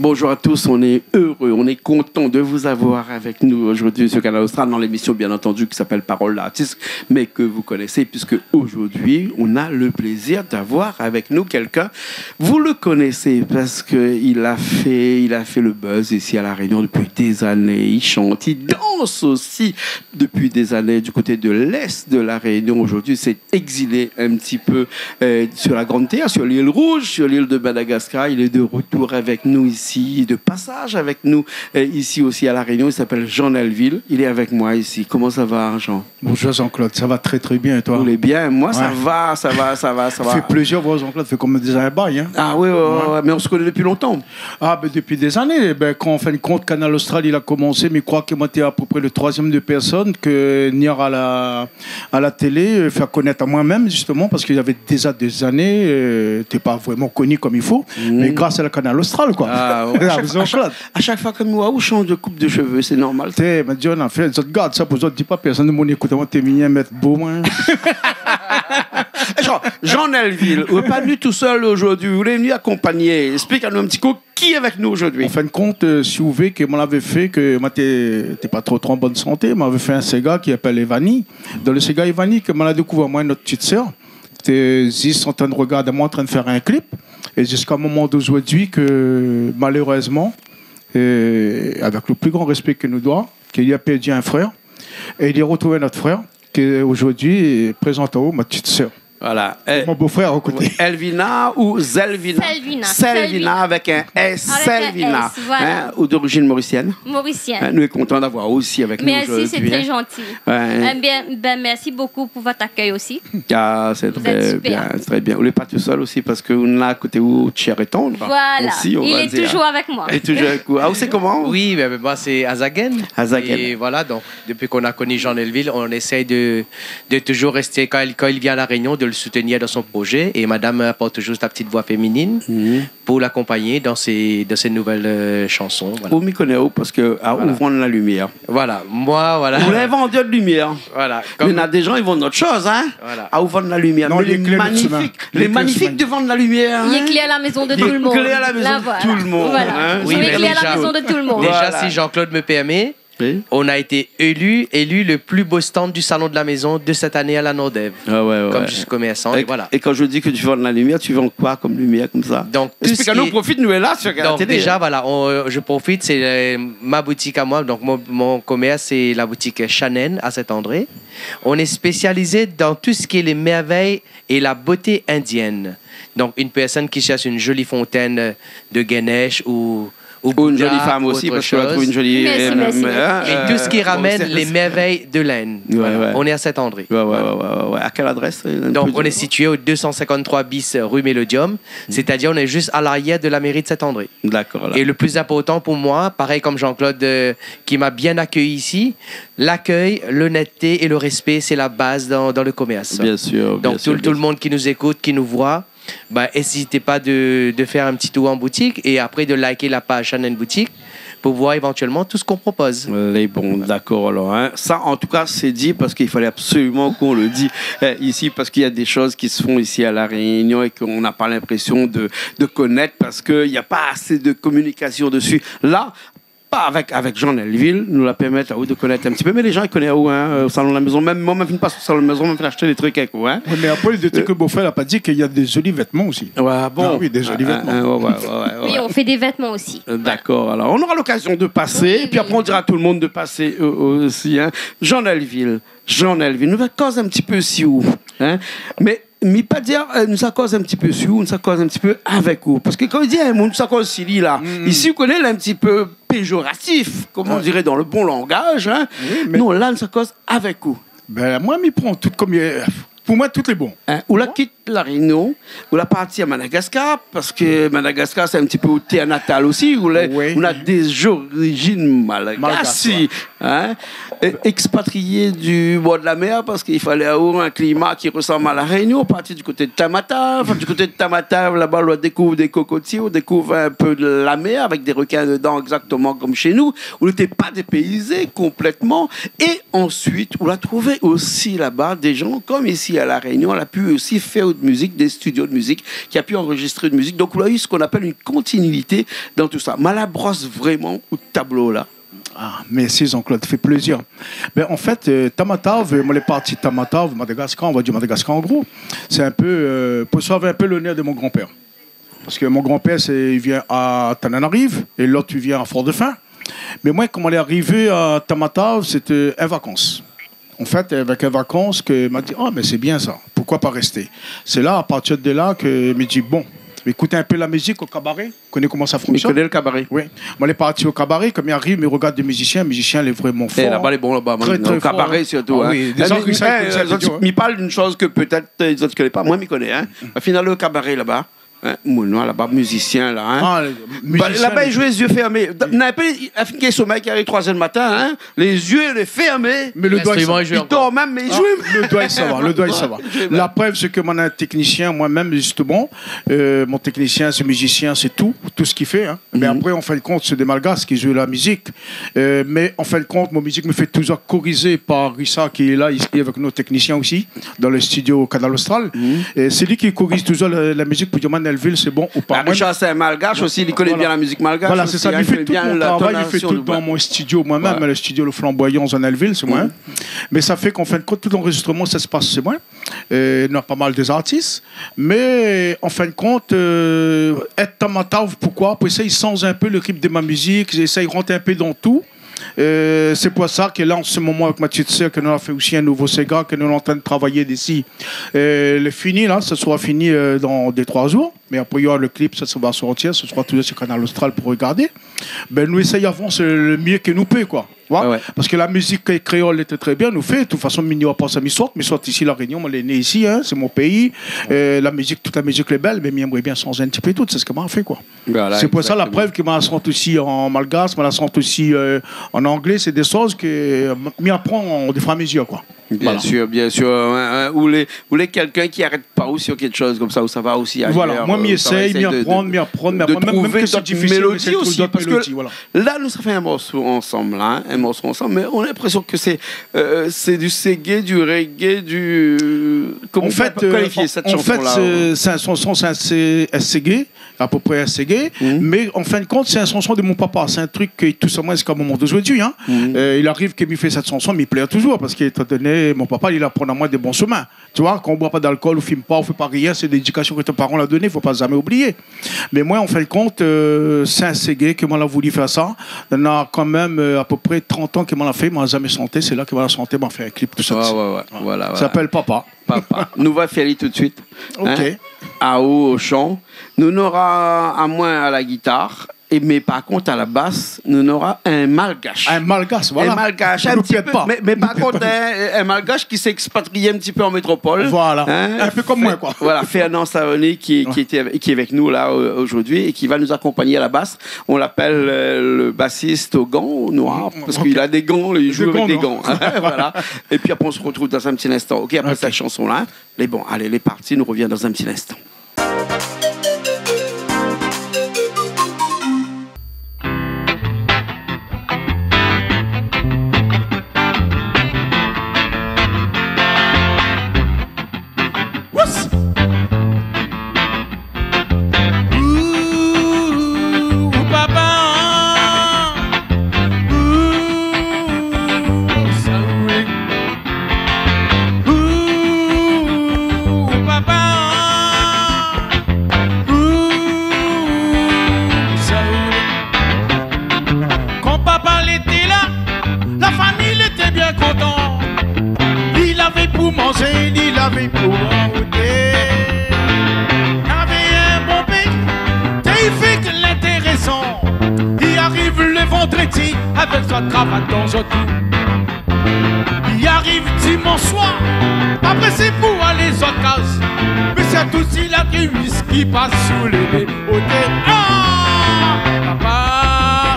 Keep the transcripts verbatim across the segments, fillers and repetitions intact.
Bonjour à tous, on est heureux, on est content de vous avoir avec nous aujourd'hui sur Kanal Austral dans l'émission, bien entendu, qui s'appelle Parole d'artiste, mais que vous connaissez, puisque aujourd'hui, on a le plaisir d'avoir avec nous quelqu'un, vous le connaissez, parce que il a fait, il a fait le buzz ici à La Réunion depuis des années, il chante, il danse aussi depuis des années du côté de l'Est de La Réunion. Aujourd'hui, c'est exilé un petit peu, euh, sur la Grande Terre, sur l'île Rouge, sur l'île de Madagascar. Il est de retour avec nous ici, de passage avec nous, euh, ici aussi à La Réunion. Il s'appelle Jean Nelvil. Il est avec moi ici. Comment ça va, Jean ? Bonjour Jean-Claude, ça va très, très bien et toi ? Vous allez bien ? Moi, ça va, ça va, ça va, ça va. Fé plézir voir Jean-Claude, fé konm déza in bay, hein. Ah oui, ouais, ouais, ouais, mais on se connaît depuis longtemps. Ah, ben, depuis des années. Ben, kan, an fin de kont, Kanal Austral, li la komansé, mi kroi ke moin té apépré le troizièm de pèrsone ke ni a la, a la télé, euh, fé konèt amoin mèm, zistoman, parske navé déza dé zané, euh, té pa vréman koni konm i fo, mé gras a la Kanal Austral, koi. Ah, ouais. A shak, a shak, a shak foi ke mi oi aou, ou shanj de koup de shové, sé normal. Té, mé di, ou la fé, zot i gard sa pou zot, di pa pèrsone, mon ékout, moin té miyé mèt bo, moin. Jean, Jean Nelvil, ou lé pa vni tousèl zordi, ou lé vni akonpagné. Esplik anou in ti kou, ki lé avèk nou zordi ? An fin de kont, euh, si ou vé, ke moin lavé fé, ke moin té, té pa tro, tro an bone santé, moin lavé fé in séga ki apèl Evani. Dan le séga Evani, ke moin la dékouvèr amoin nout ti sèr, té zis antrin regard amoin antrin fé in klip. É ziska in moman d'ozordi ke, malérèzman, é avèk le pli gran réspé ke nou doi, ke li la pèrd in frèr, é li la rotrouv nout frèr, ke zordi, prézant aou ma ti sèr. Voilà. É mon bofrèr a koté. Elvina ou Zelvina ? Selvina. Selvina, Selvina. Avèk in S, Selvina. Avèk in S, voilà. Hein, ou d'origine mauricienne. Mauricienne. Hein, nou lé kontan d'avoir aou osi avèk nou zordi, hein. Merci, c'est très gentil. Ouais. Eh bien, ben, merci beaucoup pour votre accueil aussi. Ah, c'est très bien, c'est très bien. Vous êtes super. Ou lé pa tousèl osi parske ou néna a koté ou, cher et tendre. Voilà. Aussi, on va dire. Il est toujours avec moi. Il est toujours avec vous. Ah, ou sé koman ? Oui, ben, ben, moi, c'est Azagen. Azagen. Et voilà, donc, depuis qu'on a connu Jean Nelvil, on essaye de, de toujours rester, quand il, quand il vient à La Réunion, de le soutenir dans son projet. Et madame apporte toujours sa petite voix féminine pour l'accompagner dans ses, dans ses nouvelles, euh, chansons. Voilà. Ou mi koné aou parske, ah, ou vann la limièr. Voilà, moi, voilà. Ou lé in vandèr de limièr. Voilà. Mé néna dé jan i vann ot shoz, hein. Voilà. Ah, ou vann la limièr. Non, mé lé magnifique. Lé magnifique de vann la limièr, hein. Il éclaire la maison de tout le monde. Il éclaire la maison de tout le monde, hein. Voilà. Oui, mais déjà, déjà, si Jean-Claude me permet, on a été élu, élu le plus beau stand du Salon de la Maison de cette année à la Nordève. Ah ouais, ouais, ouais. Comme je suis commerçant, et voilà. Et quand je dis que tu vends de la lumière, tu vends quoi comme lumière comme ça ? Donc, tout ce qui est... Explique-nous, profite, nous, là, sur la télé. Donc, déjà, voilà, on, euh, je profite, c'est, euh, ma boutique à moi. Donc, mon, mon commerce, c'est la boutique Shannon à Saint-André. On est spécialisé dans tout ce qui est les merveilles et la beauté indienne. Donc, une personne qui cherche une jolie fontaine de Ganesh ou, ou Bouddha, ou une jolie femme aussi, parce qu'on va trouver une jolie, euh, euh, euh, et tout ce qui ramène les merveilles de l'Inde. Merci, merci. Merci, merci. Voilà, on est à Saint-André. Ouais, ouais, ouais. À quelle adresse, euh, un peu de... Donc, on est situé au deux cent cinquante-trois bis rue Mélodium, c'est-à-dire on est juste à l'arrière de la mairie de Saint-André. D'accord, là. Et le plus important pour moi, pareil comme Jean-Claude, euh, qui m'a bien accueilli ici, l'accueil, l'honnêteté et le respect, c'est la base dans, dans le commerce. Bien sûr, bien sûr, bien sûr. Donc, tout, tout le monde qui nous écoute, qui nous voit, bah, n'hésitez pas de, de faire un petit tour en boutique et après de liker la page Shannon Boutique pour voir éventuellement tout ce qu'on propose. Lé bon, d'accord, alors, hein. Ça, en tout cas, c'est dit parce qu'il fallait absolument qu'on le dise, euh, ici, parce qu'il y a des choses qui se font ici à La Réunion et qu'on n'a pas l'impression de, de connaître parce qu'il n'y a pas assez de communication dessus. Là, pa avèk, avèk Jean Nelvil, nou la pèrmèt aou de konèt in ti pé, mé lé jan i koné aou, hein, euh, Salon de la Maison. Mèm moin, moin la fine pas o Salon de la Maison, moin la fine ashté dé truk avèk ou, hein. Oui, mais après, le truc que vous faites, là, pas dit qu'il y a des jolis vêtements aussi. Ouais, bon. Ah oui, des jolis vêtements. Euh, euh, ouais, ouais, ouais. Oui, on fait des vêtements aussi. Euh, d'accord, alors. On aura l'occasion de passer, et puis après, on dira à tout le monde de passer, euh, aussi, hein. Oui, oui. Jean Nelvil, Jean Nelvil, nou va koz in ti pé si ou, hein. Mé mi pa dir, euh, nou sa koz in ti pé si ou, nou sa koz in ti pé avèk ou. Parske kan i di, hein, nou sa koz si li la, isi, ou koné, lé in ti pé péjoratif, comme on dirait dans le bon langage, hein. Oui, mais non, la, nou sa koz avèk ou. Ben, moin, mi pran tout konm, euh, pou moin, tout lé bon. Hein, ou la kit La Réunion, ou la parti à Madagascar, parske Madagascar, sé in ti pé out tèr natal osi, ou la, ou na dé zorizine malgash, ouais. Malgash, hein, é expatrié du bord de la mer, parske i falé avoir in klima ki resanm à La Réunion, parti du côté de Tamatave, enfin, du côté de Tamatave, là-bas, on découvre des cocotiers, on découvre un peu de la mer avec des requins dedans, exactement comme chez nous. On n'était pas dépaysé complètement. Et ensuite, on a trouvé aussi là-bas des gens, comme ici à La Réunion, on a pu aussi faire de mizik, dé studio de mizik, ki la pu anrezistré de mizik. Donk, ou la u sak i apèl in kontinuité dan tout sa. Mé la bros vréman out tablo la. Ah, mèrsi Jean-Claude, fé plézir. Bin, an fèt, euh, Tamatave, euh, moin lé parti Tamatave, Madagascar, on va dir Madagascar an gro. Sé in pé, euh, pou sové in pé lonèr de mon granpèr. Parske mon granpèr, sé, li vien a Tananarive é lot, li vien a Fort-Dauphin. Mé moin, koman lé arivé a Tamatave, sété in vakans. An fèt, avèk in vakans ke ma di, « Ah, mé sé bien sa, poukoi pa résté ? » Sé la, a partir de la, ke mi di, « Bon, mi ékout in pé la mizik o kabaré, koné koman sa fonksionn. » Mi koné le kabaré. Oui. Moin lé parti o kabaré, kom mi ariv, mi rogard dé mizisien, mizisien lé vréman for, laba lé bon laba, trè, trè for. Kabaré sirtou, in. Ah oui, déza, mi parl d'in shoz ke pétèt, euh, zot i koné pa. Moin, mi koné, in. Au final, le kabaré laba, in, mon noir laba, mizisien la, in. Ah, le mizisien, laba, i zoué lé zié fèrmé. Nana in pé, i fé in somèy ki ariv troi zèr du matin, in. Lé zié lé fèrmé. Mé le doi i sava. L'instrument i zoué ankor. I dor mèm, mé i zoué. Ah, le doi i sava, le doi i sava. Ouais. La prèv, sé ke mon teknisien, moin mèm, zistoman, euh, mon teknisien, sé mizisien, sé tout, tout sak i fé, in. Mé apré, an fin de kont, sé dé Malgash ki zoué la mizik. Euh, mé an fin de kont, mon mizik, mi fé touzour korizé par Richard, ki lé la, isi, avèk nout teknisien osi, dan le studio Kanal Austral. É sé li ki koriz touzour la, la mizik pou dir, « Moin, Nèlvil, sé bon ou pa. » Moin, Richard, sé in Malgash osi, li koné bien la mizik malgash osi, in, li koné bien la tonasion. Voilà, sé sa. Mi fé tout mon travay, mi fé tout dan mon studio, moin mèm, le studio Le Flamboyant, a Nèlvil, sé moin. Mé sa fé k'an fin de kont, tout lanrezistreman, sa i pas shé moin. Euh, nana pa mal dé zartis. Mé an fin de kont, euh, èt Tamatave, poukoi ? Pou éséy shanj in pé le ritm de mon mizik, éséy rant in pé dan tout. Euh, sé pou sa ke la, an se moman, avèk mon ti sèr, ke nou la fé osi in nouvo séga, ke nou lé antrin travay dési. Euh, lé fini, la, sa sra fini, euh, dan dé, troi zour. Mé apré, nora le klip, sa, sa va sortir, sa sra touzour su Kanal Austral pou rogardé. Bin, nou éséy avans le mié ke nou pé, koi. Ou voi ? Ah ouais. Parske la mizik kré-, kréol lété trè bien, nou fé. De tout fason, mi ni pa sa, mi sort, mi sort isi La Rényon, moin lé né isi, in, sé mon péi. Euh, la mizik, tout la mizik lé bèl, mé mi èmré bien shanj in ti pé tout, sé sak ma fé, koi. Voilà, exactement. Sé pou sa, la prèv ke ma shant osi an malgash, ma shant osi, euh, an anglé, sé dé shoz ke, euh, mi aprann o fur é a mezir, koi. Voilà. Bien sûr, bien sûr. Ouais, ouais. Ou lé, ou lé kèlkin ki arèt pa ou sur kèk shoz konmsa, ou sava osi ayèr, euh, ou sava éséy de, de, de trouvé d'ot mélodi osi, parske... Voilà, moin, mi éséy, mi aprann, mi aprann, mèm, mèm si difisil, mi éséy trouv d'ot mélodi, voilà. La, nou sa fé in morso ansanm, la, in, in morso ansanm, mé nou na linprésion ke sé, euh, sé du seggae, du reggae, du, koman ou pé kalifié sèt shanson-la ? An fèt, an fèt, sé, sé in shanson, sé in, sé in seggae, a pé pré in seggae, mé an fin de kont, sé in shanson de mon papa. Sé in trik ke i tous amoin ziska moman d'ozordi, in. Euh, i ariv ke mi fé sèt shanson, mi plèr touzour, parske, étan doné, mon papa, li la aprann amoin dé bon shomin. Tu vois, kan ou boir pa d'alkol, ou fim pa, ou fé pa rien, sé lédikasion ke out paran la doné, fo pa zamé oublié. Mé moin, an fin de kont, euh, sé in seggae ke moin la voulu fé sa. Nana kan mèm, euh, a pé pré trant an ke moin la fé, moin la zamé shanté, sé la ke moin la shanté, moin la fé in klip, tousa. Ouais, ouais, ouais. Voilà, voilà. Sa i apèl Papa. Papa. Nou va fé ali tout suit. OK. In ? Aou o shan. Nou nora amoin a la gitar. É, mé par kont, a la bas, nou nora in malgash. In malgash, voilà. In malgash, in ti pé. Nou pèrd pa. Mé, mé par kont, in, in malgash ki s'est expatrié in ti pé an métropol. Voilà. In ? In pé konm moin, koi. Voilà, Fernand Savoni ki, ki lété avèk, ki lé avèk nou la, euh, zordi é ki va akonpagn anou a la bas. Nou apèl, euh, le bassiste aux gants noirs, parske li na dé gan, li zoué avèk dé gan. Dé gan noirs. Voilà. É pi apré, nou se artrouv dan in ti instan. OK, apré sèt shanson-la. Mé bon, alé, lé parti, nou rovien dan in ti instan. Ouh, papa. Ouh, sa. Kan papa lété la, la fami lété bien kontan. Li lavé pou manzé, li lavé pou bwar. Navé in bonpé, té i fé ke lintérésan. Li ariv le vandredi avèk son kravat dan son kou. Li ariv dimansh soir, apré sé pou alé zot kaz. Mé sé tout sila ki wish ki pas sou lé bé oté. Ah, papa,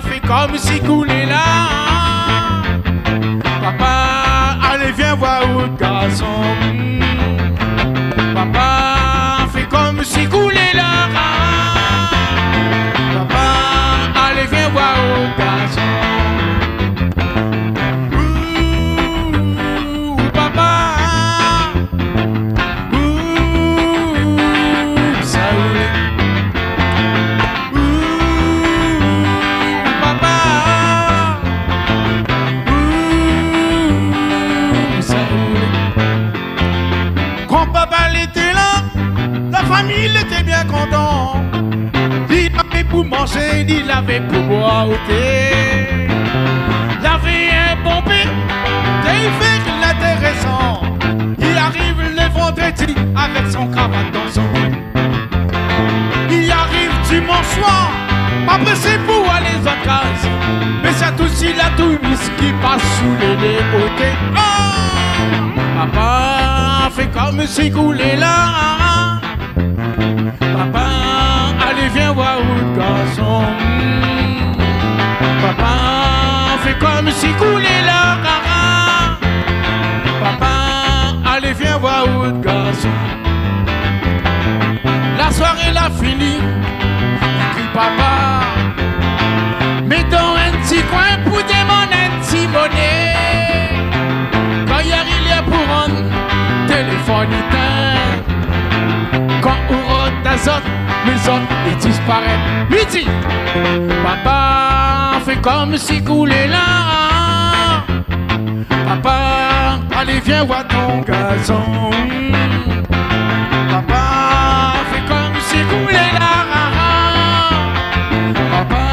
fé konmsi koulé la. Papa, alé, vien vwar out garson. Papa, fé konmsi koulé la. Papa, alé, vien vwar out garson. Ouh, papa. Ouh, pou manzé, li lavé pou boir oté. Lavé in bonpé, té i fé lintérésan. Li ariv le vandredi avèk son kravat dan son min. Li ariv dimansh soir, pa présé pou alé zot kaz. Mé sa tout si la touris ki pas sou lé lé oté. Oh! Papa, fé konm si koulé la. Papa, alé vien voir out garson. Papa, fé konm si koulé la. Papa, alé vien voir out garson. La soiré la fini, li kri papa. Mèt dan in ti koin pou demann in ti moné. Kan i ariv lèr pou rann, téléfone i tinn. Kan ou rod azot, lézot i disparèt. Li di, papa, fé konm si koulé la. Papa, alé vien voir ton garson. Papa, fé konm si koulé la. Papa,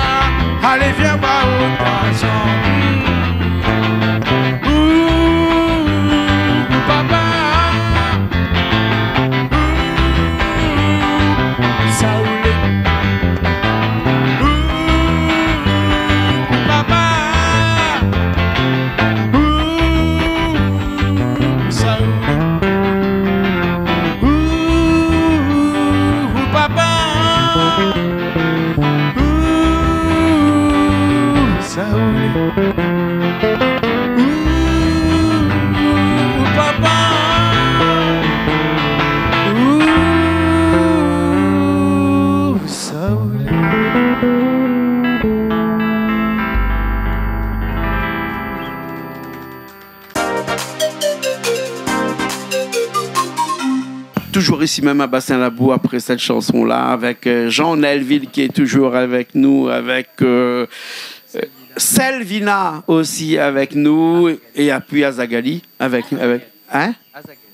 alé vien voir out garson. Ouh, papa. Ouh, sa ou lé. Ouh, papa. Ouh, sa ou lé. Ouh, papa. Ouh, sa ou lé. Ouh, papa. Ouh, sa ou lé. Toujours ici même à Bassin Labou après cette chanson-là avec, euh, Jean Nelvil qui est toujours avec nous, avec, euh, euh, Selvina aussi avec nous et puis Azagali avec, avec, hein ?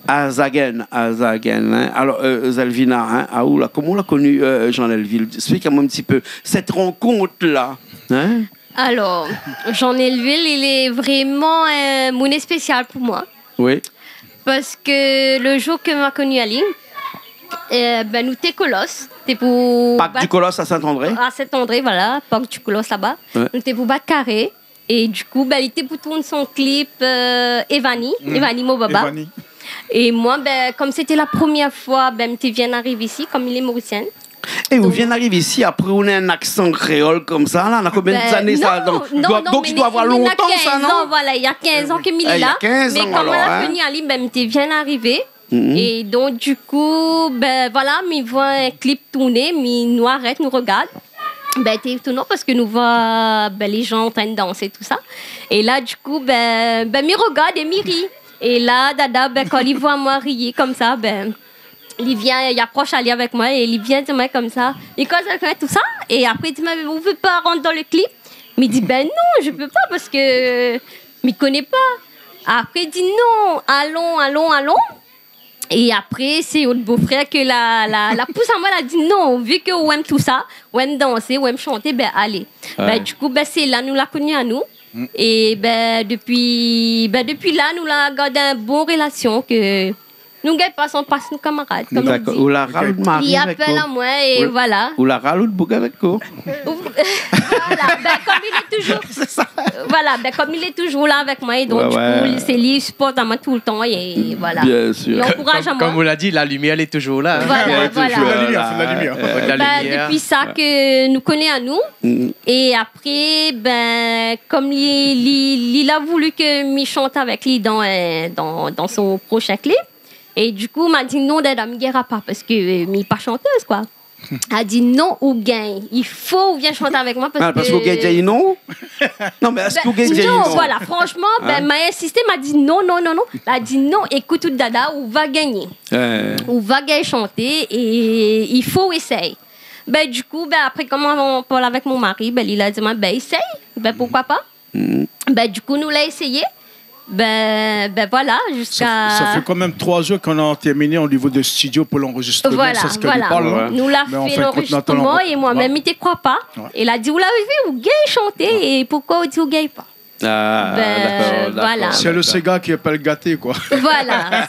Azagen, Azagen, hein. Alors, euh, Selvina, hein, ah, ou la, comment ou la connu, euh, Jean Nelvil ? Explique-moi un petit peu cette rencontre-là, hein ? Alors, Jean Nelvil, il est vraiment, euh, moun spésial pou moin. Oui. Parske le jour ke ma koni ali, euh, ben, nou té Kolos, té pou Parc bat du Colosse à Saint-André. À Saint-André, voilà, Parc du Colosse là-bas. Ouais. Nou té pou bat karé. É du kou, ben, li té pou tourn son clip, euh, Evani, Evani Mobaba. Evani. É moin, ben, konm sété la promièr foi, ben, mi té vien ariv isi, konm li lé morisièn. É ou vien ariv isi, apré ou na in aksan kréol konmsa la, na konbien zané sa ? Donk, donk, i doi avoir lontan sa, non ? Donk, ben, non, non, non, mé na kinz an, voilà, na kinz an ke mi lé la. Mé konm la fini ali, ben, mi té vien arivé. É donk, du kou, ben, voilà, mi voi in clip tourné, mi, nou arèt, nou rogard. Ben, té étonan parske nou voi, ben, lé jan antrin dansé, tousa. É la, du kou, ben, ben, mi rogard é mi ri. É la, Dada, ben, kan li voi moin ri konmsa, ben, li vien, li aprosh ali avèk moin é li vien di moin konmsa, li koz avèk moin tousa, é apré li di, mé ou vé pa rant dan le clip ? Mi di, ben non, je peux pas parce que mi koné pa. Apré li di, non, alon, alon, alon. É apré sé out bofrèr ke la, la, la pous amoin, la di, non, vu ke ou èm tousa, ou èm dansé, ou èm shanté, ben alé. Ouais. Ben du kou, ben sé la nou la koni anou. Mm. É ben dopi, ben dopi la nou la gard in bon rélasion ke nou gingn pas, nou pas nou kamarad, konm i di. D'accord. Ou la ral out mari avèk ou ? Li apèl amoin é voilà. Ou la ral out boug avèk ou ? Voilà, ben, konm li lé toujour, voilà, ben, konm li lé toujour la avèk moin, é donk, du kou, sé li i siport amoin toultan, é voilà. Bien sûr. Li ankouraz amoin. Konm ou la di, la limièr lé toujour la, hein. Voilà, voilà. Lé toujour la. La limièr, sé la limièr. Ben, dopi sa ke nou koné anou, é apré, ben, konm li, li, li la voulu ke mi shant avèk li dan, euh, dan, dan son proshin clip, é du kou, ma di, non, Dada, mi gingn pa, parske, euh, mi pa shantèz, koi. La di, non, ou gingn, i fo ou vien shant avèk moin parske... Ah, parske ou gingn di non ? Non, mé èske ou gingn di non ? Ben, non, voilà, fransman, ben, ma insisté, ma di, non, non, non, non. La di, non, ékout, Dada, ou va gingné. Ouais. Ou va gingn shanté é i fo ou éséy. Ben, du kou, ben, apré, konm ma parl avèk mon mari, ben, li la di amoin, ben, éséy. Ben, poukoi pa ? Mm. Ben, du kou, nou la éséyé. Ben, ben voilà, jusqu'à... Ça, ça fait quand même trois jours qu'on a terminé au niveau de studio pour l'enregistrement, voilà, c'est ce qu'elle lui parle, hein. Voilà. Nou la fé l'enregistrement é moin mèm, mi té kroi pa. Ouais. É la di, ou la vi, ou gingn shanté, é poukosa ou di ou gingn pa ? Ah, ben, d'accord, d'accord, voilà. C'est le séga qui appelle gâté, quoi. Voilà.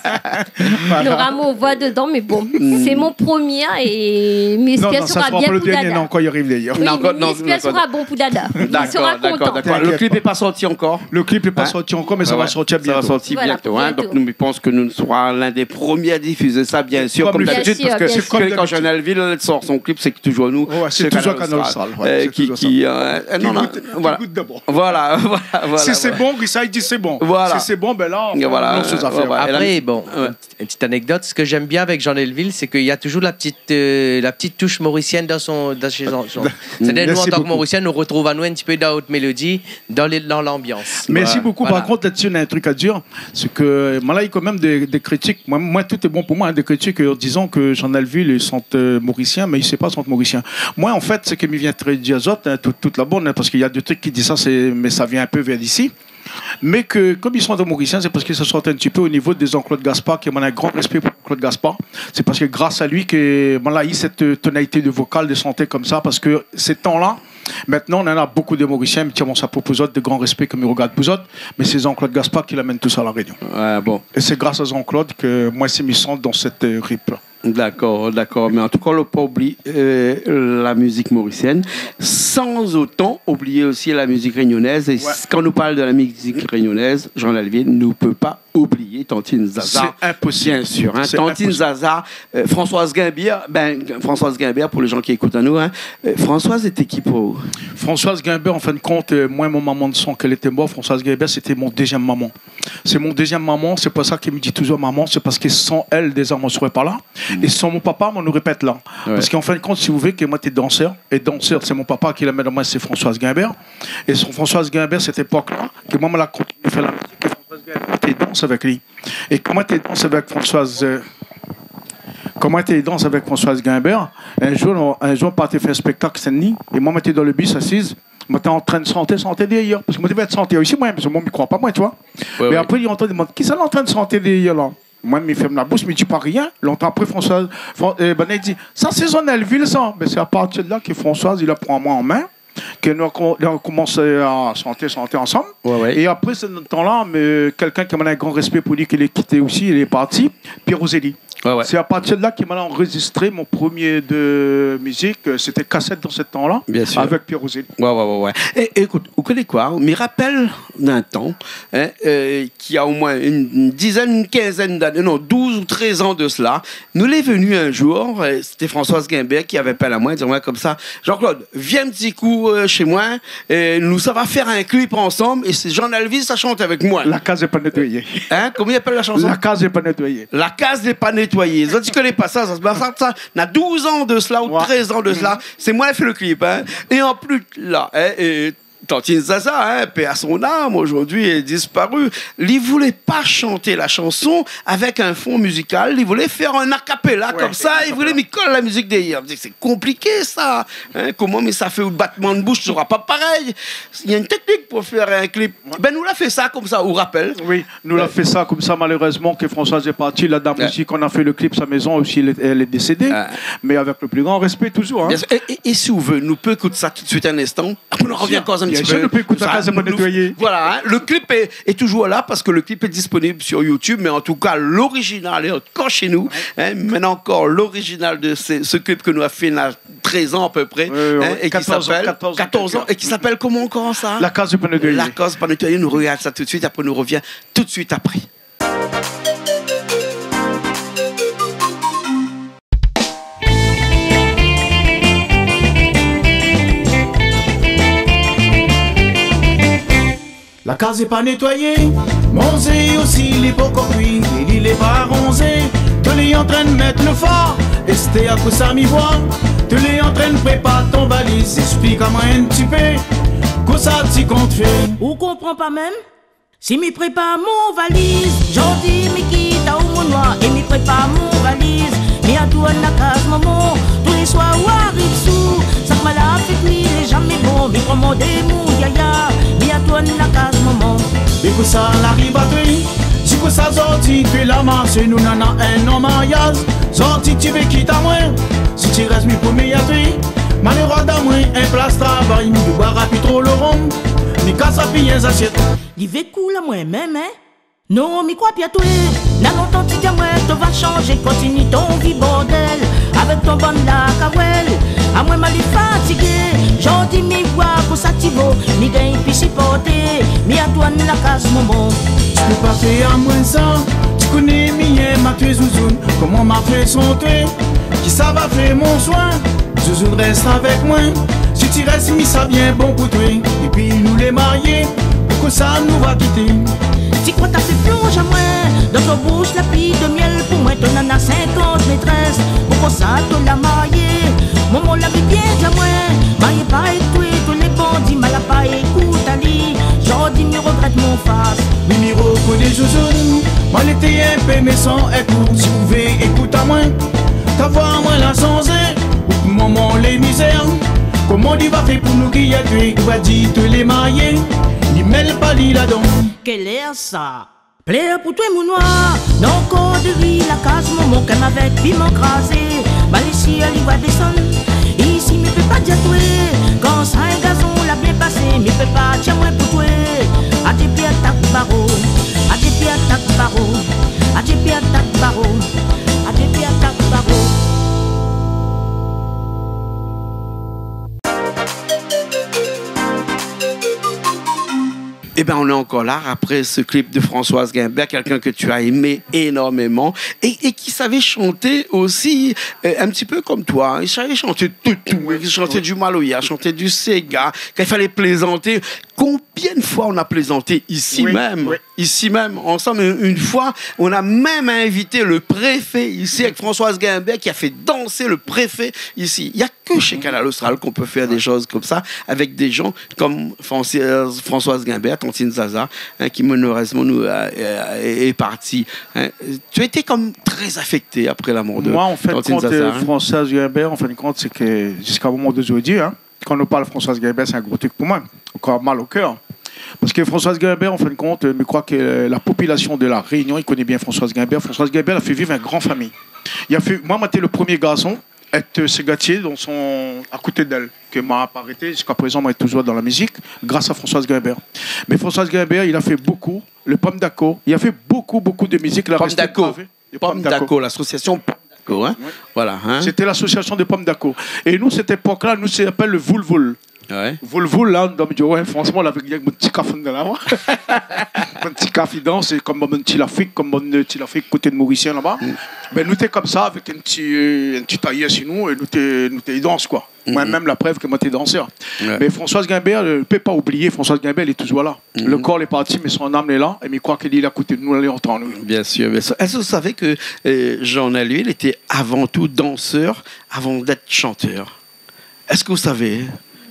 Nora mon voi dedan, mé bon, sé mon promié é mi espèr sera bien pou Dada. Non, non, ça sera pas le dernier, non, quand il arrive d'ailleurs. Mi espèr sera bon pou Dada. Li sera kontan. D'accord, d'accord, d'accord. Le clip est pas sorti encore. Le clip est pas sorti encore, mais ça va sortir bientôt. Ouais, ouais. Ça va sortir bientôt, hein. Voilà, bientôt. Donc, nou, mi pans ke nou sera l'un des premiers à diffuser ça, bien sûr, comme d'habitude, parce que quand Jean-Nelville sort son clip, c'est toujours nous, c'est toujours Kanal Austral, ouais, c'est toujours ça. Qui, euh, qui goûte, qui goûte d'abord. Voilà, voilà, voilà. Si c'est bon, Richard, il dit c'est bon. Voilà. Si c'est bon, ben là, on lance ses affaires. Voilà. Après, bon, une petite anecdote, ce que j'aime bien avec Jean-Nelville, c'est qu'il y a toujours la petite, euh, la petite touche mauricienne dans son, dans ses chansons. Merci beaucoup. C'est-à-dire, nous, en tant que Mauriciens, nou retrouv anou un petit peu dans Haute Mélodie, dans les, dans l'ambiance. Voilà. Merci beaucoup. Par contre, là-dessus, on a un truc à dire, c'est que, moin la u quand même des, des critiques. Moin, moin, tout est bon pour moi, hein, des critiques, euh, disant que Jean-Nelville, il chante, euh, mauricien, mais il sait pas chanter mauricien. Moin, en fait, ce qui me vient très dire, zot, hein, tout, tout la bonne, hein, parce qu'il y a des trucs qui disent ça, c'est, mais ça vient un peu vers d'ici. Mais que, comme i shant an morisien, sé parske sa sort in ti pé o nivo de Jean-Claude Gaspard, ke moin néna in gran respé pou Jean-Claude Gaspard. Sé parske gras a li ke moin la u sèt, euh, tonalité de vokal, de shanté konmsa, parske sé tan-la, mintnan, néna bonpé de Morisien, mi tir mon shapo pou zot, de gran respé ke mi rogard pou zot, mé sé Jean-Claude Gaspard ki amenn tousa La Rényon. Ouais, bon. É sé gras a Jean-Claude ke moin osi mi shant dan sèt, euh, trip-la. D'accord, d'accord. Mais en tout cas, on ne peut pas oublier, euh, la musique mauricienne sans autant oublier aussi la musique réunionnaise. Et quand on nous parle de la musique réunionnaise, Jean-Nelville, on ne peut pas oublier Tantine Zaza. C'est impossible. Bien sûr, hein. Tantine Zaza, euh, Françoise Guimbert, ben, Françoise Guimbert, pour les gens qui écoutent à nous, hein, euh, Françoise, c'était qui pour vous ? Françoise Guimbert, en fin de compte, euh, moin, mon momon de son, kan èl lété mor, Françoise Guimbert, sété mon dézièm momon. Sé mon dézièm momon, sé pou sa ke mi di touzour momon, sé parske san èl, déza, moin sré pa la. Mm. É san mon papa, moin noré pa èt la. Ouais. Parske an fin de kont, si ou vé, ke moin té dansèr, é dansèr, sé mon papa ki la amenn amoin, sé Françoise Guimbert. É sé Françoise Guimbert, sèt épok-la, ke moin, moin la kontinié fé la mizik, é Françoise Guimbert té dans avèk li. É kan moin té dans avèk Françoise, euh, kan moin té dans avèk Françoise Guimbert, in zour, in zour, nou la parti fé in spéktak Sin-Dni, é moin, moin té dan le bis asiz, moin té antrin shanté, shanté dèryèr, parske moin té vé èt shantèr osi, moin, parske moin, mi kroi pa, moin, tu vois. Ouais, ouais. Mé apré, li antann, li domann, kisa lé antrin shanté dèryèr la ? Moin, mi fèrm la boush, mi di pa rien. Lontan apré, Françoise, Fran-, euh, ben, li di, sa sé Jean-Nelville, sa. Mé sé a partir de la ke Françoise, li la pran amoin an min, ke nou la kon-, nou la komansé a shanté, shanté ansanm. Ouais, ouais. É apré, sé dan tan-la, mé kèlkin ke moin néna in gran respé pou li, ki la kité osi, li lé parti, Pierre Roselli. Ouais, ouais. Sé a partir de la ke moin la anrozistré mon promié de mizik, euh, sété kasèt dan sèt tan-la, bien sûr, avèk Pierre Roselli. Ouais, ouais, ouais, ouais. É, é ékout, ou koné koi, mi rapèl d'in tan, hein, euh, ki a omoin in, in dizèn, in kinzèn d'ané, non, douz ou trèz an de sela, nou lé vni in zour, euh, sété Françoise Guimbert ki la apèl amoin, di amoin konmsa, Jean-Claude, vien in ti kou, euh, shé moin, é nou sava fé in klip ansanm, é sé Jean-Nelville sa shant avèk moin. La kaz lé pa nétoiyé. Hein, koman i apèl la shanson ? La kaz lé pa nétoiyé. La kaz lé pa nétoiyé. Zot i koné pa sa, sa, sa, sa, na douz an de sela ou trèz an de sela, sé moin la fé le klip, hein. É an plis la, hein, é Tantine Zaza, hein, paix à son âme, aujourd'hui est disparue. Li voulé pa shanté la shanson avèk in fon mizikal, li voulé fé in a cappella konmsa, li voulé mi kol la mizik dèryèr. Mi di, sé konpliké sa, hein, koman mi sa fé, ou batman de boush sera pa parèy. Néna in téknik pou fé in klip. Ben, nou la fé sa konmsa, ou rapèl. Oui, nou la fé sa konmsa, malérèzman, ke Françoise lé parti, la dam osi, kan nou la fé le klip, sa mézon osi, èl lé, èl lé désédé. Mé avèk le pli gran respé touzour, hein. Bien sûr. É, é, é si ou vé, nou pé ékout sa tout de suite, in instan. Apré, nou rovien ankor in ti pé. Bien sûr, nou pé ékout sa, nou, voilà, hein, le clip est, est toujours là parce que le clip est disponible sur YouTube, mais en tout cas, l'original est encore chez nous, hein, mintnan ankor l'original de ce, ce clip ke nou la fé na trèz an à peu près, hein, et qui s'appelle, quatorze ans, quatorze ans, et qui s'appelle comment encore ça ? La kaz lé pa nétoiyé. La kaz lé pa nétoiyé, nou rogard sa tout de suite, apré nou rovien tout de suite apré. La kaz lé pa nétoiyé, manzé osi lé pankor kui, é li lé pa ranzé. Tou lé antrin mèt le fa, èsté akout sa mi voi. Tou lé antrin prépar ton valiz, èsplik amoin in ti pé kosa ti kont fé. Ou konpran pa mèm ? Si mi prépar mon valiz, zordi mi kit aou mon noir, é mi prépar mon valiz, mi retourn la kaz momon. Tou lé soir ou ariv sour, sak ma la fé kui lé zamé bon. Mi pran mon démon yaya, mi retourn la kaz momon. É kosa la ariv atwé, si kosa zordi twé la marsé, nou nana in an maryaz. Zordi ti vé kit amwin, si ti rès mi promi atwé. Maléré d'amwin, in plas travay, mi bwar pi tro lo rom, mi kas pi in zasyèt. Li vé koul amwin mèm, in ? Non, mi krwa pi atwé. Na lontan ti di amwin to va shanzé, kontinié ton vi bordèl avèk ton bann lakawèl. Amwin ma lé fatigé, zordi mi vwa kosa ti vo, mi gingn pi siporté. Mi atwé la kaz momon. Ti pé pa fé amwin sa, ti koné mi yèm atwé zouzoun. Koman ma fé san twé, kisa va fé mon swin ? Zouzoun rès avèk mwin, si ti rès mi sa bien bon pou twé. Épi nou lé maryé, pou kosa nou va kité ? Ti krwa ta fé plonz amwin dan ton boush la pli de myèl pou mwin, ton nana sinkant métrès, pou kosa to la maryé ? Momon la vi bien di amwin, maryé pa èk twé, twé lé bandi, ma la pa ékout ali. Zordi mi rogrèt mon fas. Mi, mi rokoné zouzoun, ma lété in pé mésan èk ou. Si ou vé ékout amwin, ta vwa amwin la shanzé, ou pou momon lé mizèr. Koman li va fé pou nou giyatwé ? Ou va di twé lé maryé, li mèl pa li ladan. Kèl èr sa ? Plèr pou twé mon nwar, non kor de vi la kaz momon, kèm avèk piman krazé. Malé si ali va désann, isi mi pé pa di atwé. Kan sa in gazon la bien pasé, mi pé pa di amwin pou twé. Adié pi atak baro, adié pi atak baro, adié pi atak baro, adié pi atak baro. Eh ben, on est encore là après ce clip de Françoise Gaimbert, quelqu'un que tu as aimé énormément et, et qui savait chanter aussi, euh, un petit peu comme toi, hein. Il savait chanter de tout. Oui, il chantait du maloya, chantait du séga, quand il fallait plaisanter. Combien de fois on a plaisanté ici même, ici même, ensemble. Une, une fois, on a même invité le préfet ici avec Françoise Gaimbert qui a fait danser le préfet ici. Il y a que chez Kanal Austral qu'on peut faire des choses comme ça, avec des gens comme Françoise, Françoise Gaimbert, Tantine Zaza, hein, qui malheureusement nous, euh, euh, est, est partie, hein. Tu étais comme très affecté après la mort de Tantine Zaza, hein. Moi, en fin de compte, euh, Françoise Gaimbert, en fin de compte, c'est que jusqu'à un moment d'aujourd'hui, hein, kan nou parl Françoise Gaimbert, c'est un gros truc pour moi, encore mal au cœur. Parce que Françoise Gaimbert, en fin de compte, euh, je crois que, euh, la population de La Réunion, il connaît bien Françoise Gaimbert. Françoise Gaimbert, elle a fait vivre une grande famille. Il a fait, moi, moi, j'étais le premier garçon à être ségatier dans son, à côté d'elle, que m'a pas arrêté. Jusqu'à présent, moi, je suis toujours dans la musique, grâce à Françoise Gaimbert. Mais Françoise Gaimbert, il a fait beaucoup. Le Pomme d'Accord, il a fait beaucoup, beaucoup de musique. Il a resté gravé. Le Pomme d'Accord, l'association Pomme d'Accord, hein. Oui. Voilà, hein. C'était l'association de Pomme d'Accord. Et nous, cette époque-là, nous, ça s'appelle le Voul Voul. Ouais. Voul Voul, là, nou té di, ouais, franchement, la, avèk mon ti kafine la, mon ti kafine, sé konm mon ti Lafrik, konm mon ti Lafrik koté de Morisien laba. Mm. Ben, nou té konmsa, avèk in ti, euh, in ti tayèr si nou, é nou té, nou té dans, koi. Moi-même, la preuve que moi, j'étais danseur. Ouais. Mais Françoise Gaimbert, euh, je peux pas oublier, Françoise Gaimbert, elle est toujours là. Le corps est parti, mais son âme est là. Et je crois qu'elle est à côté de nous, elle est en train de nous. Bien sûr, bien sûr. Est-ce que vous savez que, euh, Jean-Noël, lui, il était avant tout danseur avant d'être chanteur ? Est-ce que vous savez ?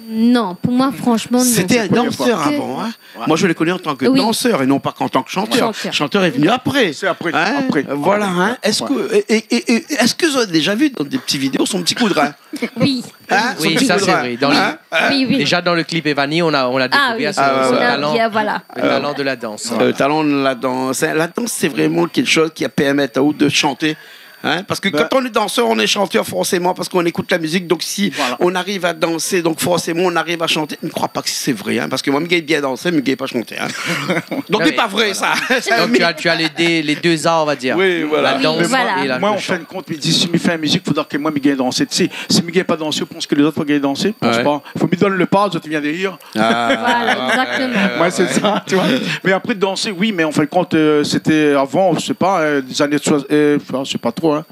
Non, pour moi, franchement, non. C'était un danseur avant, hein ? Moi, je l'ai connu en tant que danseur et non pas qu'en tant que chanteur. Chanteur. Chanteur est venu après. C'est après, après. Voilà, hein. Est-ce que, et, et, et, et est-ce que vous avez déjà vu dans des petites vidéos son petit coup de rein ? Oui. Hein ? Oui, ça, c'est vrai. Dans le, déjà dans le clip Evanie, on a, on a découvert ce, ce talent, le talent de la danse. Ah oui. Ah, voilà. Euh, talent de la danse. Hein, la danse, c'est vraiment quelque chose qui permet à vous de chanter. Hein ? Parce que quand on est danseur, on est chanteur forcément, parce qu'on écoute la musique. Donc si on arrive à danser, donc forcément on arrive à chanter. Mi kroi pa ke sé vré, hein, parce que moi, mi gingn bien dansé, mi gingn pa shanté, hein. Donc, c'est pas vrai, ça. Non, mais voilà. Donc, tu as, tu as les deux, les deux arts, on va dire. Oui, voilà. La danse et la, le chant. Mais moi, moi, en fin de compte, mi di, si mi fé in mizik, fodra ke moi, mi gingn dansé. Tu sais, si mi gingn pa dansé, ou pans ke lézot va gingn dansé ? Pans pa. Fo mi donn le pas, zot i vien dèrièr. Ah. Voilà, exactement. Ouais, c'est ça, tu vois. Mais après, danser, oui, mais en fin de compte, euh, c'était avant, je sais pas, euh, des années soix-, euh, enfin, je sais pas trop, hein.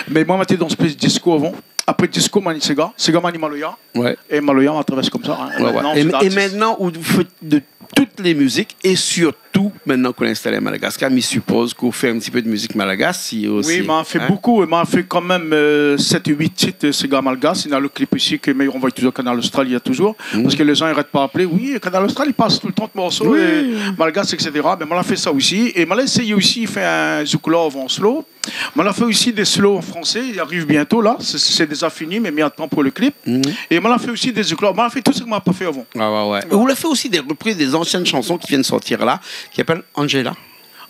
Mais moi, mi té dans plus disco avant. Après disco, ma ni séga. Séga, ma ni maloya. Ouais. Et maloya, ma travèrs konmsa, hein. Ouais, ouais. Et maintenant, c'est l'artiste. Et, et maintenant, vous faites de toutes les musiques et surtout Mintnan k'ou lé instalé Malgaskar, mi sipoz k'ou fé in ti pé de mizik malgash osi, hein ? Oui, ma fé bonpé, ma fé kan mèm, euh, sèt, uit tit, euh, séga malgash. Néna le clip osi ke mi ranvoy touzour Kanal Austral, i lé touzour. Mhm. Parske lé zan i arèt pa apèl. Oui, Kanal Austral, i pas toultan de morso, oui, euh, malgash, et cetera. Mé ma la fé sa osi. É ma la éséy osi fé in zouk love an slow. Ma la fé osi dé slow an fransé, i ariv bientô la, sé, sé déza fini, mé mi atann pou le clip. Mhm. É ma la fé osi dé zouk love, ma la fé tout sak ma la pa fé avan. Ah ouais, ouais. Ou la fé osi dé repriz dé zansièn shanson ki vien de sortir la, ki apèl Angela.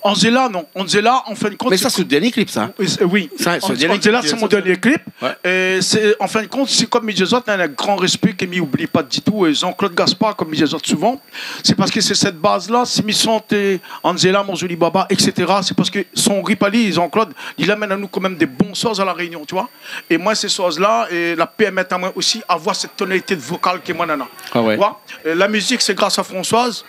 Angela, non. Angela, an fin de kont, mé sa, sé le dernié clip, sa. Oui, sé, oui. Sa, sé le dernié clip. Angela, sé mon dernié clip. Ouais. É sé, an fin de kont, sé kom mi di azot, in gran respé ke mi oubli pa ditou, euh, Jean-Claude Gaspard, kom mi di azot souvan. Sé parske sé sèt baz-la, si mi shant, euh, Angela, Mon Zoli Baba, et cetera, sé parske son rip ali, Jean-Claude, li amenn anou kan mèm dé bon shoz a La Rényon, tu vois. É moin, sé shoz-la, é la pèrmèt amoin osi avoir sèt tonalité de vokal ke moin néna. Ah ouais. Tu vois ? Euh, la mizik, sé gras a Françoise.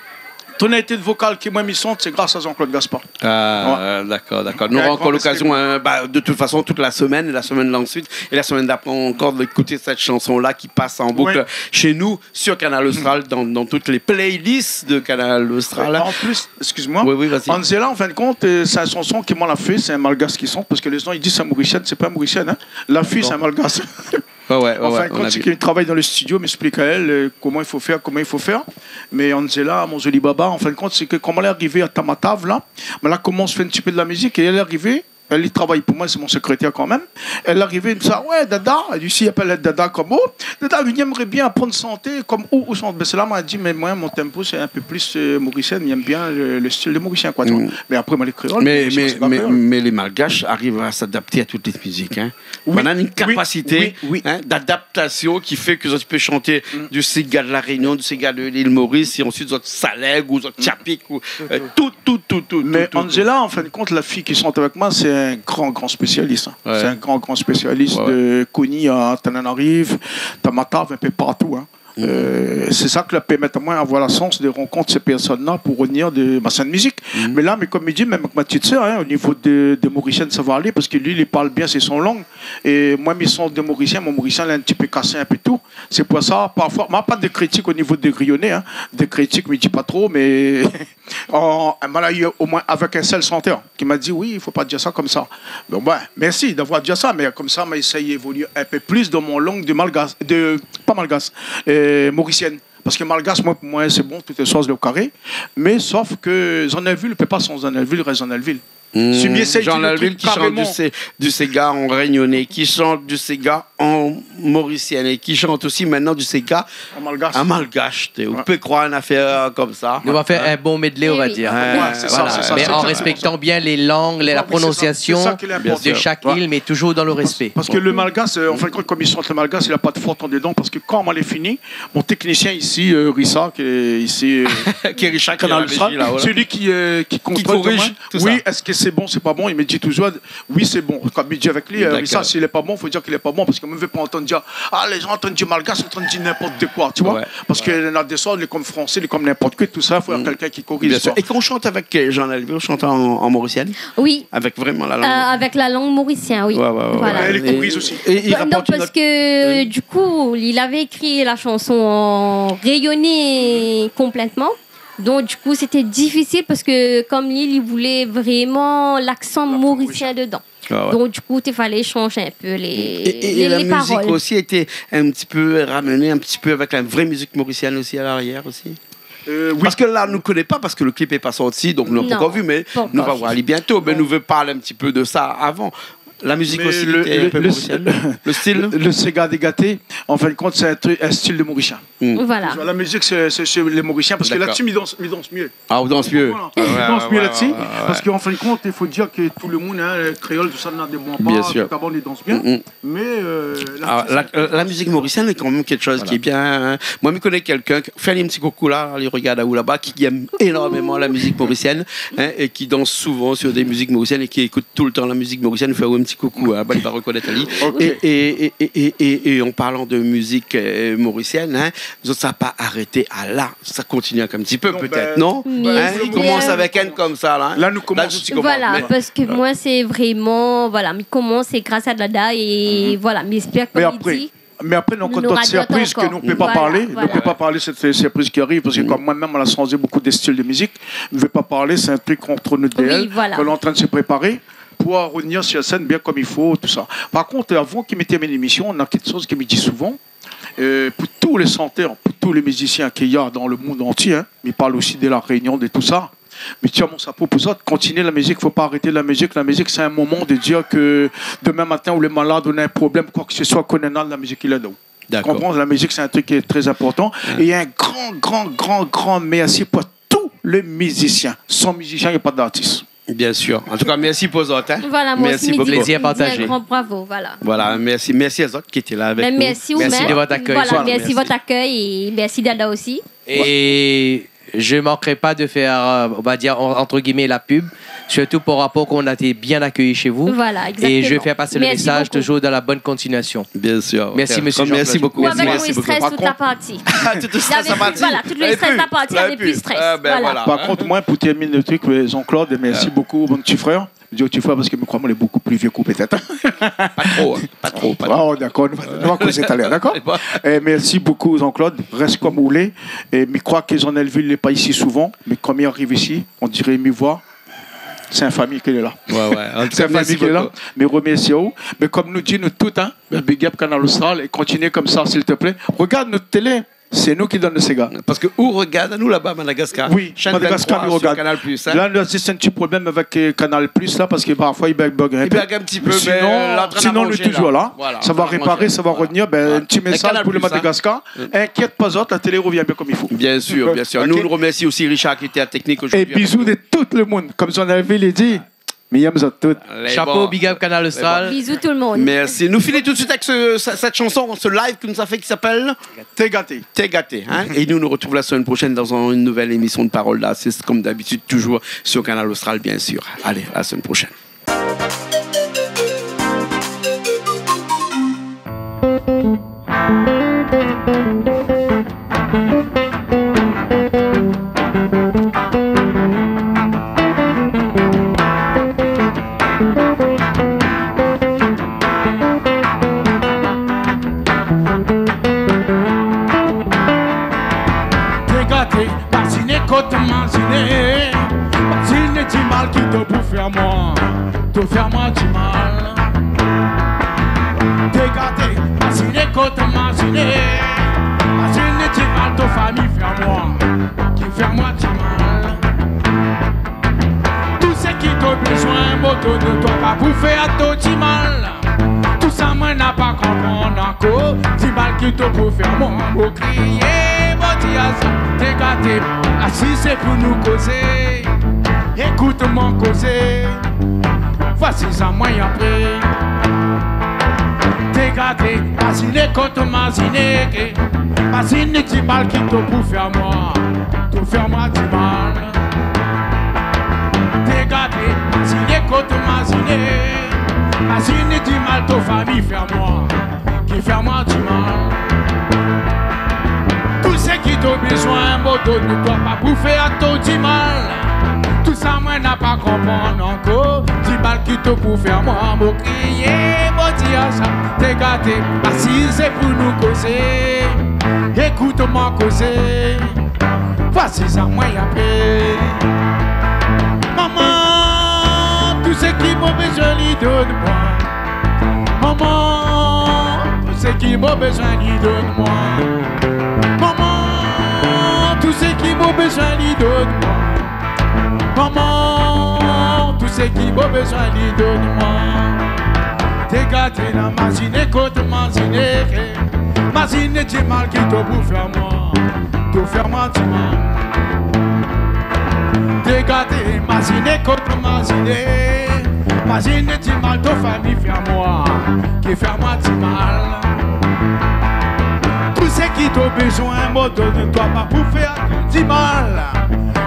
Tonalité de vokal ke moin mi shant, sé gras a Jean-Claude Gaspard. Ah, ouais, dakor, dakor. Nou nora ankor lokazion, hein, ba, de tout fason, tout la semèn, la semèn la ansuit, é la semèn d'apré ankor, d'ékout sèt shanson-la ki pas an bouk, ouais, shé nou, sur Kanal Austral, dan, dan tout lé playlist de Kanal Austral. An plis, excuse-moi, oui, oui, vas-y. Angela, an fin de kont, euh, sé in shanson ke moin la fé, sé in malgash ki shant, parske lé zan i di sé in Morisièn, sé pa in Morisièn, hein. La fiy, sé in malgash. Dakor. Ouais, ouais, ouais, ouais. An fin de kont, sé ke mi travay dan le studio, mi ésplik aèl, euh, koman i fo fèr, koman i fo fèr. Mé Angela, Mon Zoli Baba, an fin de kont, sé ke koman èl lé arivé a Tamatav la, ma la komans fé in ti pé de la mizik é èl lé arivé, èl i travay pou moin, sé mon sékrétèr kan mèm. Èl lé arivé, èl di sa, « Ouais, Dada », èl di, si, èl apèl Dada kom, « Oh, Dada, mi èmré bien aprann shanté kom ou, ou shant. » Bin, sé la ma di, « Mé moin, mon tempo, sé in pé plis, euh, morisien, mi èm bien le, le stil de morisien, koi, tu vois. » Mm. Mé apré, moin lé kréol, mé, mé, mé, mé lé malgash i ariv a s'adapté a tout lé mizik, hein. Oui, oui, oui. Banna na in kapasité, hein, d'adaptasion ki fé ke zot i pé shanté du séga de La Rényon, du séga de l'île Maurice, é ansuit zot salèg ou zot tchapik ou, euh, tout, tout, tout. Mé Angela, an fin de kont, la fiy ki shant avèk moin, sé in gran, gran spésialis, hein. Ouais. Sé in gran, gran spésialis de koni a Tananarive, Tamatav, in pé partou, hein. Euh, sé sa ke la pèrmèt amoin avoir la shans de rankont sé pèrsone-la pou revenir de ma sèn mizik. Mé la, mé kom mi di, mèm avèk ma ti sèr, hein, o nivo de, de Morisièn, sa va alé, parske li, li parl bien, sé son lang. É moin, mi shant de Morisien, mon morisien, lé in ti pé kasé, in pé tout. Sé pou sa, parfoi, ma pa de kritik o nivo de Rényoné, hein. De kritik, mi di pa tro, mé an, ma la u omoin avèk in sèl shantèr ki ma di, « Oui, i fo pa dir sa komsa. » Bon, bin, mèrsi d'avoir di sa, mé komsa, ma éséy évolué in pé plis dan mon lang de malgash, de, pa malgash, euh, morisièn. Parske malgash, moin, pou moin, sé bon, tout lé shoz lé o karé. Mé sof ke Jean Nelvil, i pé pa shanj Jean Nelvil, rès Jean Nelvil. Hmm. Si mi éséy Jean Nelvil ki shant du sé-, du séga an rényoné, ki shant du séga an morisien é ki shant osi mintnan du séga an malgash. An malgash, té, ou pé kroir in afèr komsa. Nou va fé in bon medley, on va dir. Eh oui. Ouais, sé sa, sé sa, sé sa. Voilà. Mé an rèspèktan bien lé lang, la prononsiasion de shak il, mé toujour dan le rèspé. Non, mé sé sa. Parske le malgash, euh, an fin de kont, kom i shant le malgash, li na pa de fot andedan, parske kan moin lé fini, mon teknisien isi, euh, Richard, ki lé isi, euh, Kanal Austral, sé li ki, euh, ki kontrol amoin. Ki korijé tout sa. Oui, èske sé bon, sé pa bon ? Li di toujour, oui, sé bon. Kan mi di avèk li, euh, Richard, si lé pa bon, fo dir ke lé pa bon, parske moin mi vé pa antann dir, ah, lé zan antrinn dir malgash, antrinn dir ninport koi, tu vois. Ouais. Parske na dé shoz, lé kom fransé, lé kom ninport koi, tout sa, fo kèlkin ki korij, koi. Bien sûr. É kan ou shant avèk, euh, Jean Nelvil, ou shant an, an morisien ? Oui. Avèk vréman la lang. Euh, avèk la lang morisien, oui. Ouais, ouais, ouais. Voilà. É li korij osi. É, é li raport in not. Non, parske, euh, du kou, li lavé ékri la shanson an rényoné konplètman. Donk, du kou, sété difisil parske, kom li, li voulé vréman laksan morisien dedan. Ah ouais. Donk, du kou, té falé shanj in pé lé, lé, lé parol. É, é, é la mizik osi été in ti pé ramené in ti pé avèk la vré mizik morisièn osi a l'arièr osi. Euh, oui. Parske la, nou koné pa, parske le clip lé pa sorti, donk nou la pankor vi, mé nou va voir ali bientô, mé nou vé parl in ti pé de sa avan. Non, pankor. La mizik osi, lété in pé morisièn. Le, le, le, le séga dégaté, an fin de kont, sé in tru-, in stil de morisien. Hmm. Voilà. La mizik, sé, sé, sé lé morisien, parske la dsi, mi dans, mi dans myé. Dakor. Ah, ou dans myé. Voilà. Ah ouais, ouais, ouais, ouais. Mi dans myé la dsi, parske an fin de kont, i fo dir ke tout le moun, hein, kréol, tout sa, na dé bon pa, tout sa, i dans bien. Bien sûr. Mm, mm. Mé, euh, la, ah, la, la mizik morisièn lé kan mèm kékshoz ki lé bien, hein. Voilà. Moin, mi koné kèlkin, fé in ti koukou la, li rogard aou laba, ki èm énormeman la mizik morisièn, hein, é ki dans souvan sur dé mizik morisièn é ki ékout toultan la mizik morisièn, fé in ti koukou, hein, ba, li va rokonèt ali. Ok. É, é, é an parlan de mizik, euh, morisièn, hein, zot sa pa arété a la, sa kontinié in ti pé, pétèt, non ? Non, bin, bin, pou le moman, nou komans avèk inn komsa la, hein. La, nou komans. La, zot i komans. Voilà, parske moin, sé vréman, voilà, mi komans, sé gras a Dada é voilà, mi éspèr, kom li di, Mé apré, nou néna ankor dot sirpriz ke nou pé pa parlé. Nou pé pa parlé sèt sirpriz ki ariv, parske kom moin mèm, nou la sanzé bonpé de stil de mizik. Nou vé pa parlé, sé in trik ant nou dé, ke nou lé antrin de se préparé pou revnir sir sèn bien kom i fo, tousa. Par kont, avan ke mi tèrmine lémisyon, néna kékshoz ke mi di souvan, euh, pou tout lé shantèr, pou tout lé mizisien ke néna dan le mond antié, in, mi parl osi de La Rényon, de tousa. Mi tir mon shapo pou zot, kontinié la mizik, fo pa arété la mizik. La mizik, sé in moman de dir ke domin matin, ou lé malad, ou néna in problèm, koi ke se soi, koné néna la mizik ki lé la. Dakor. Konpran, la mizik, sé in trik ki lé trè inportan. É in gran, gran, gran, gran mèrsi pou tout lé mizisien. San mizisien, néna pa d'artis. Bien sir. An tou ka, mèrsi pou zot, in. Voilà, moin osi, mi di, mi di in gran bravo, voilà. Plézir partazé. Voilà, mèrsi, mèrsi a zot ki lété la avèk nou. Mé mèrsi ou mèm. Mèrsi de vot akèy. Voilà, mèrsi vot akèy é mèrsi Dada osi. Et je manquerai pas de faire, euh, on va dire, en-, entre guillemets, la pub, surtout par rapport qu'on a été bien accueillis chez vous. Voilà, exactement. Et je vais faire passer le message, toujours dans la bonne continuation. Bien sûr. Merci, monsieur Jean-Claude. Merci beaucoup. Ou avèk mon strès, tout la parti. Tout strès la parti. Voilà, tout le strès la parti, navé pi strès. Voilà. Par kont, moin, pou tèrmine le trik, euh, Jean-Claude, mèrsi bonpé, mon ti frèr. Mi di ti frèr parske mi kroi moin lé bonpé pli vié ke ou, pétèt. Pa tro, in. Pa tro, pa tro. Ah, dakor, nou va, nou va kozé talèr, dakor ? Bon. É mèrsi bonpé, Jean-Claude. Rès kom ou lé. É mi kroi ke Jean-Elvil lé pa isi souvan, mé kom li ariv isi, on diré mi voi, sé in fami ke lé la. Ouais, ouais. An tou ka, mèrsi bonpé. Sé in fami ke lé la. Mi remèrsi aou. Mé kom nou di, nou tout, in, big up Kanal Austral é kontinié komsa, s'il te plaît. Regard nout télé. Sé nou ki donn le séga. Parske ou regard anou laba Madagascar. Oui, Madagascar nou regard. Chaîne vingt-trois sur Canal Plus, in. La, nou néna zis in ti problèm avèk, euh, Canal Plus la, parske parfoi i bug, bug in pé. I bug in ti pé, mé sinon, sinon nou lé touzour la. Voilà, sa va réparé, sa va revnir. Voilà. Bin, in ti mésaz pou le Madagascar. Inkièt pa zot, la télé i revien bien kom i fo. Bien sir, bien sir. OK. Nou, nou remèrsi osi Richard ki lété a la teknik zordi. É bizou de tout le moun. Kom Jean-Elvil i di, mi yèm zot tout. Alé, bon. Chapo, big up, Kanal Austral. Alé, bon. Bizou tout le monde. Mèrsi. Nou fini tout de suite avec ce, ce, cette chanson, ce live ke nou la fé ki s'appelle Té gaté. Té gaté, in. É nou, nou retrouve la semaine prochaine dans une nouvelle émission de Parole d'artiste, comme d'habitude, toujours sur Kanal Austral, bien sûr. Allez, à la semaine prochaine. Té gaté, maziné koté maziné. Maziné ti mal ki to pou fé amoin, to fé amoin ti mal. Té gaté, maziné koté maziné. Maziné ti mal to fami fé amoin, ki fé amoin ti mal. Tout sak to bezoin, mo done twa, pa pou fé ato ti mal. Tousa moin na pa konprann ankor. Ti mal ki to pou fé amoin, mo kriyé, mo di azot, té gaté. Asiz pou nou kozé, ékout amoin kozé. Voisi sa moin apré. Té gaté, maziné koté maziné. Maziné ti mal ki to pou fé amoin, to fé amoin ti mal. Té gaté, maziné koté maziné. Maziné ti mal to fami fé amoin, ki fé amoin ti mal. Tout sak to bezoin, mo done twa, pa pou fé ato ti mal. Tousa moin na pa konprann ankor. Ti mal ki to pou fé amoin, mo kriyé, mo di azot, té gaté. Asiz pou nou kozé, ékout amoin kozé. Voisi sa moin apré. Momon, tout sak mo bezoin, li done amoin. Momon, tout sak mo bezoin, li done amoin. Momon, tout sak mo bezoin, li done amoin. Momon, tout sak mo bezoin, li done amoin. Té gaté, la maziné koté maziné. Maziné ti mal ki to pou fé amoin, to fé amoin ti mal. Té gaté, maziné koté maziné. Maziné ti mal to fami fé amoin, ki fé amoin ti mal. Tout sak to bezoin, mo done twa, pa pou fé ato ti mal.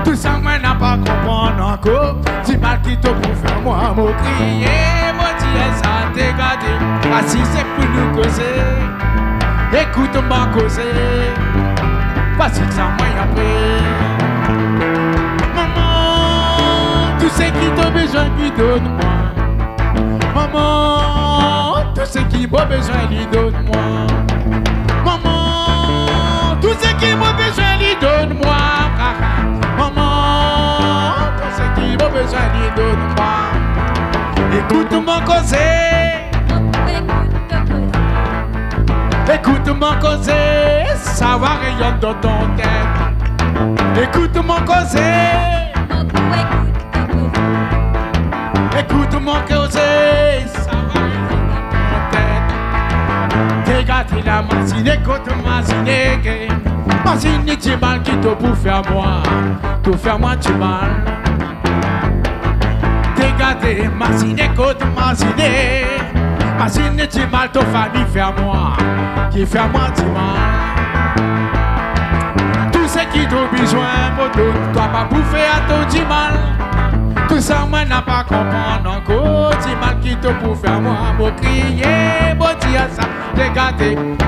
Tousa moin na pa konprann ankor. Ti mal ki to pou fé amoin, mo kriyé, mo di azot, té gaté. Asiz pou nou kozé, ékout amoin kozé. Voisi sa moin apré. Momon, tout sak to bezoin, li done amoin. Momon, tout sak mo bezoin, li done amoin. Ékout mon kozé. Ékout mon kozé. Ékout mon kozé. Sa va réyonn dan ton tèt. Ékout mon kozé. Ékout mon kozé. Sa va réyonn dan ton tèt. Dégaz la mazine, ékout mazine. Mazine di mal ki to pou fé amoin. To fé amoin di mal. Dégaz mazine, ékout mazine. Mazine di mal to fami fé amoin, ki fé amoin di mal. Tout sak to bezoin, mo donn, to pa pou fé ato di mal. Tousa moin na pa konprann ankor, di mal ki to pou fé amoin, mo kriyé, mo di asa. Dégaz,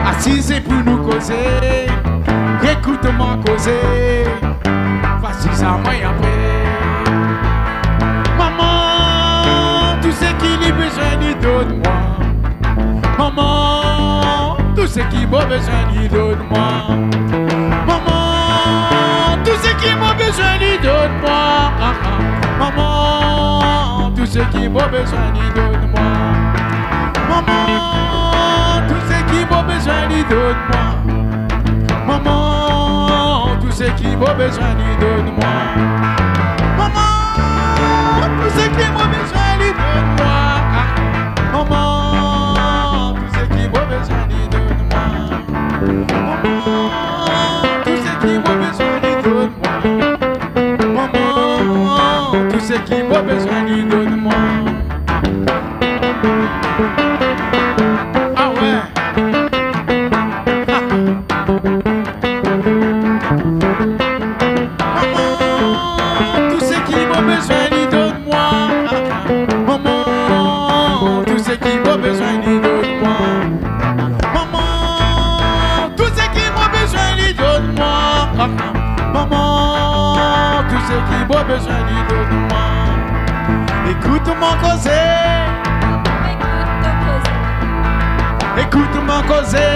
asiz pou nou kozé. Ékout mon kozé. Fasiz amoin apré. Momon, tout sak li bezoin li donn amoin. Momon, tout sak mo bezoin li donn amoin. Momon, tout sak mo bezoin li donn amoin. Ah, ah. Momon, tout sak mo bezoin li donn amoin. Momon, tout sak mo bezoin li donn amoin. Momon, tout sak mo bezoin li donn amoin. Momon, tout sak mo bezoin li donn amoin. Ah, momon, tout sak mo bezoin li donn amoin. Momon, tout sak mo bezoin li donn amoin. Momon, tout sak mo bezoin li donn amoin. Ah ouais. Momon, tout sak mo bezoin li donn amoin. Momon, tout sak mo bezoin li donn amoin. Momon, tout sak mo bezoin li donn amoin. Momon, tout sak mo bezoin li donn amoin. Ékout mon kozé. Ékout mon kozé. Ékout mon kozé,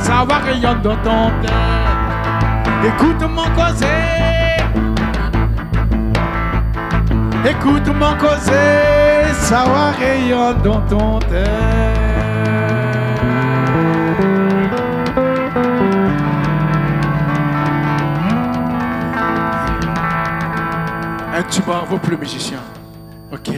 sa va réyonn dan ton tèt. Ékout mon kozé. Ékout mon kozé, sa va réyonn dan ton tèt. Un petit bravo pour le musicien. Ok.